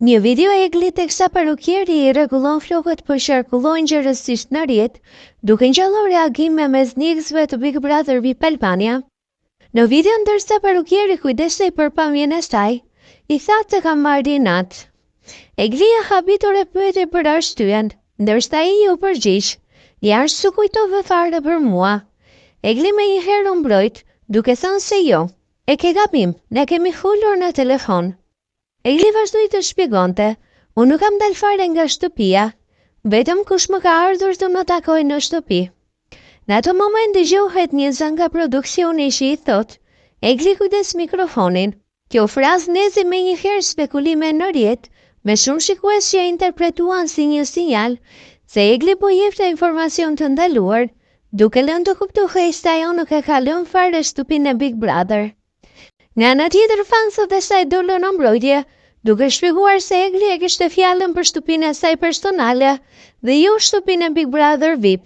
Një video e Eglit teksa parukieri i rregullon flokët po qarkullon gjerësisht në rrjet, duke ngjallur reagime mes ndjekësve të Big Brother VIP Albania. Në video ndërsa parukieri kujdesej për pamjen e saj, i tha të kam marrë inat. Egli e habitur e pyeti për arsyen, ndërsa ai iu përgjigj, Jashtë s'u kujtove fare për mua. Egli menjëherë u mbrojt, duke thënë se jo, e ke gabim, ne kemi folur në telefon. Egli vazhdoi të shpjegonte, Unë nuk kam dalë fare nga shtëpia, vetëm kush më ka ardhur të më takojë në shtëpi. Në atë moment dëgjohet një zë nga produksioni që i thotë, Egli kujdes mikrofonin. Kjo frazë ndezi menjëherë spekulime në rrjet, me shumë shikues që e interpretuan si një sinjal se Egli po jepte informacion të ndaluar, duke lënë të kuptohej se ajo nuk e ka lënë fare shtëpinë e Big Brother. Nga ana tjetër fansat e saj dolën në mbrojtje, duke shpjeguar se Egli e kishte fjalën për shtëpinë e saj personale dhe jo shtëpinë e Big Brother VIP.